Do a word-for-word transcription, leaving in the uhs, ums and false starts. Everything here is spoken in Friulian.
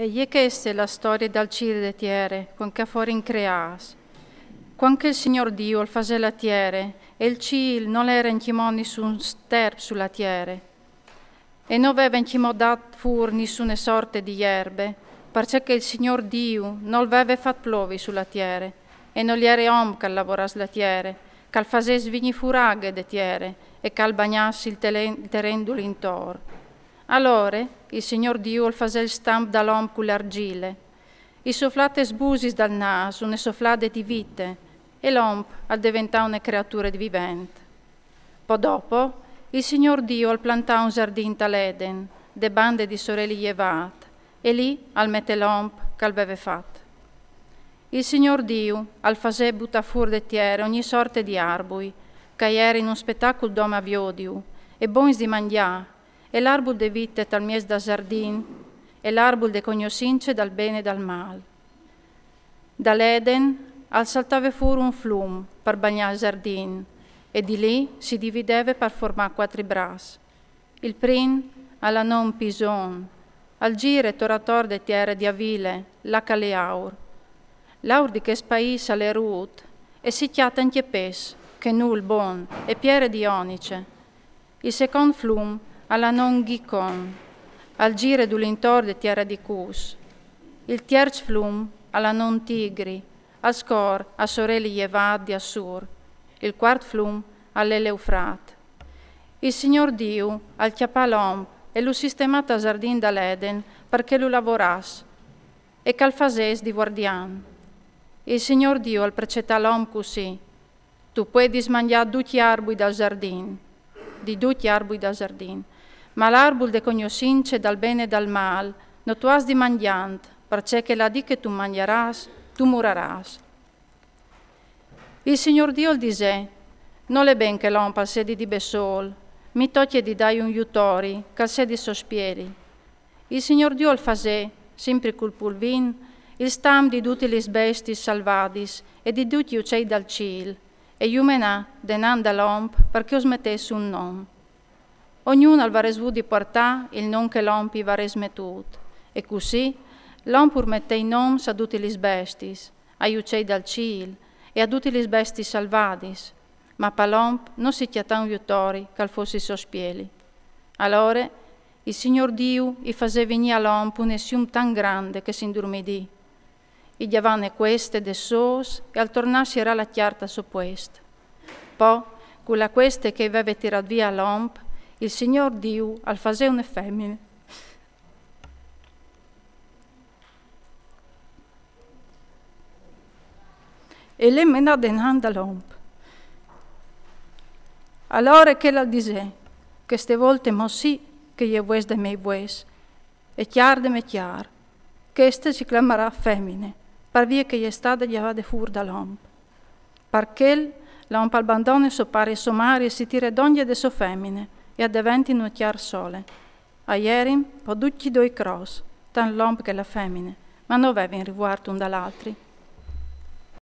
E je cheste la storie dal cîl e de tiere, cuant che a forin creâts. Cuant che il Signôr Diu al fasè la tiere, e il cîl nol jere ancjemò nissun sterp su la tiere, e no veve ancjemò dât fûr nissune sorte di jerbe, parcè che il Signôr Diu nol veve fat plovi su la tiere, e nol jere om che al lavoràs la tiere, che al fasès vignî fûr aghe de tiere, e che al bagnàs il tele-, il teren dulintor. Alore il Signôr Diu al fasè il stamp dal om cu la argjile. I soflà tes busis dal nâs une soflade di vite, e l'om al deventà une creature vivente. Po dopo, il Signôr Diu al plantà un zardin tal Eden, de bande di soreli jevât, e li al metè l'om che al veve fat. Il Signôr Diu al fasè butâ fûr de tiere ogni sorte di arbui, che a jerin un spetacul dome a viodiu, e bogns di mangjâ, e l'arbul de vite tal mieç dal zardin, e l'arbul de cognossince dal ben e dal mâl. Dal Eden al saltave fûr un flum par bagnâ il zardin, e di li si divideve par formâ cuatri braçs. Il prin al à non Pison, al zire tor ator de tiere di Avile, là che al è aur. L'aur di chest paîs al è rût, e si cjate ancje pes, chenûl bon, e piere di onice. Il secont flum al à non Ghicon, al zire dulintor de tiere di Cus. Il tierç flum al à non Tigri, al scor a soreli jevât di Assur. Il cuart flum al è l'Eufrat. Il Signôr Diu al cjapà l'om e lu sistemà tal zardin dal Eden par che lu lavoràs, e che al fasès di vuardian. Il Signôr Diu al precetà l'om cussì: Tu puedis mangjâ ducj i arbui dal zardin, di ducj i arbui dal zardin, ma l'arbul de cognossince dal ben e dal mâl no tu âs di mangjânt, parcè che la dì che tu 'nt mangjarâs, tu murarâs. Il Signôr Diu al disè: Nol è ben che l'om al sedi di bessôl, mi tocje di dâi un jutori, che al sedi sô spieli. Il Signôr Diu al fasè, simpri cul pulvin, il stamp di dutis lis bestiis salvadis e di ducj i ucei dal cîl, e ju menà denant dal om par che us metès un non. Ognun al varès vût di puartâ il non che l'om i varès metût, e cussì l'om ur metè i nons a dutis lis bestiis, ai ucei dal cîl e a dutis lis bestiis salvadis, ma pal om no si cjatà un jutori che al fos sô spieli. Alore il Signôr Diu i fasè vignî al om une sium tant grande che si indurmidì. I gjavà une cueste des sôs e al tornà a sierâ la cjarte al so puest. Po, cu la cueste che i veve tirât via al om, il Signôr Diu al fasè une femine. E le menà denant dal om. Alore chel al disè: Cheste volte mo sì che e je vues dai miei vues, e cjar dal me cjar. Cheste si clamarà femine, par vie che e je stade gjavade fûr dal om. Par chel, l'om al bandone so pari e sô mari e si tire dongje de sô femine, e a deventìn une cjar sole. A jerin po ducj i doi cros, tant l'om che la femine, ma no vevin rivuart un dal altri.